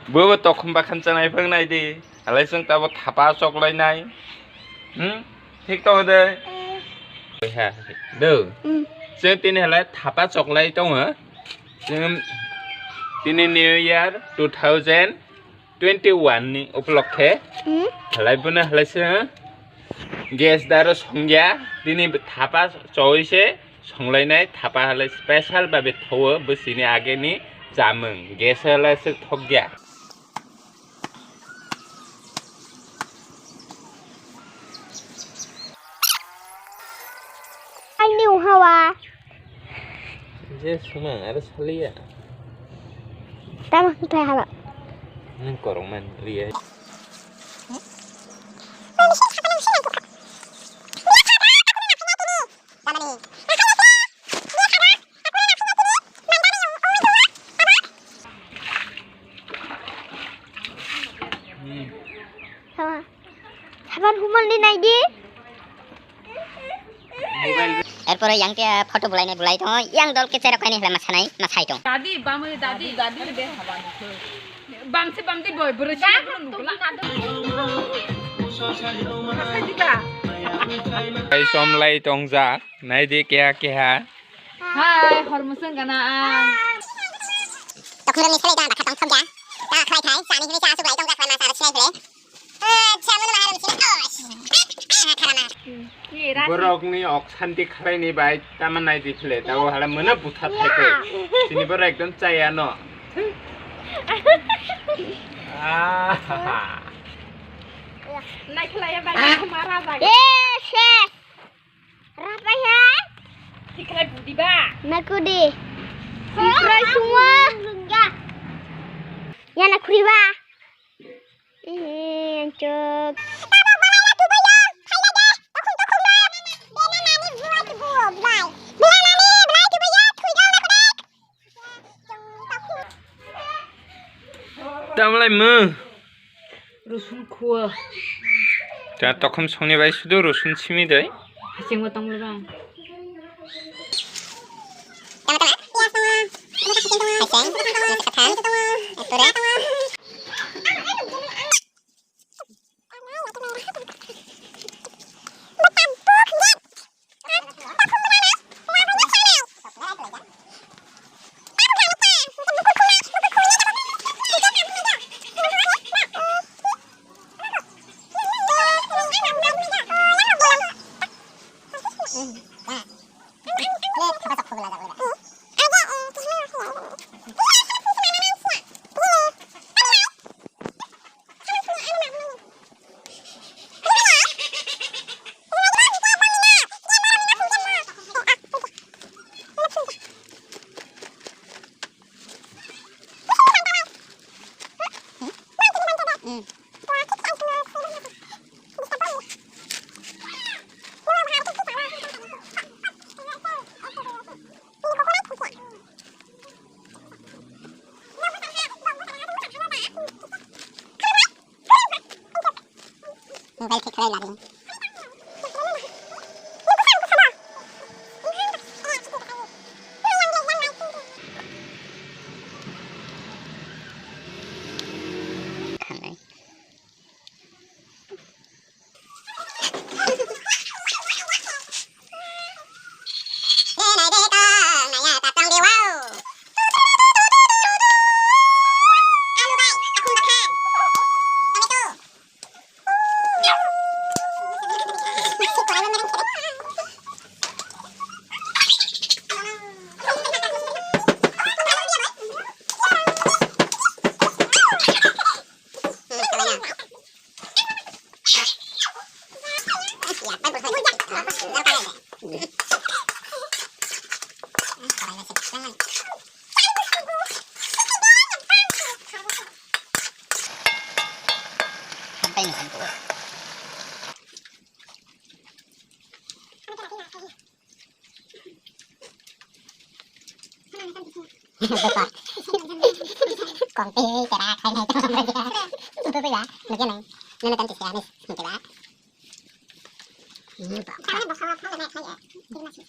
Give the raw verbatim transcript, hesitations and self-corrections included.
Bo bo tokhum bakhan chanai phang nai di. Halai chwng tabo thapa choklai nai. Hmm? Thik tongo de? He, do. Hmm. Chwng tini halai thapa choklai tongo. Chwng tini New Year two thousand twenty-one ni uplokkhe. Hmm. Halai bono halai chwng gas daro songya. Tini thapa choi se songlainai thapa halai special babe thowo bwsini ageni chamung. Gas halai se thokya. Ani uhawa. Je suma, aro saliya. Tama khlai hala. Nang korong man riya. Saban human di nai di. Erpore yang tia photo bulai nai bulai tongo, yang dol ke cherok kaini hela masanai, masai tong. Dadi, bamwi dadi. Dadi, dadi, de haba nukho. Bamse bamdi boy, bwrwi sini bwrwi nukla. Masai dika. Ai som lai tong ja, nai di keha keha. Hai, hor musung gana ang. Tokni rani selai da, bakha tong thok ja. Da khlai khai, sani hini cha asuk lai tong ja, khlai ma sa sinai phele. Borokni ok santi khlaini bai tama nai di phile, tabo hala mano butha thaipe. Chini borok ekdom chaya no. Ah. Nai khlaiya bai mara jaga. Yes, yes. Rapai ha. Tikhlai budi ba. Nakudi. Tikhlai sungo. Ya nakuri ba. Eh, ancok. Tamlai mo. Rosun khua. Ta tokhum songni bai sudu rosun simi dai. Hasing bo tonglo ba. Hasing, nasi kathang, etore. Mobile thik khlai ladi. Kong tei tera khai nai tong. Ibu ya, nugya nai. Nana kan tisi anis, nugya ba. Ini ba. Kami bawa sama sama naik saya. Terima kasih.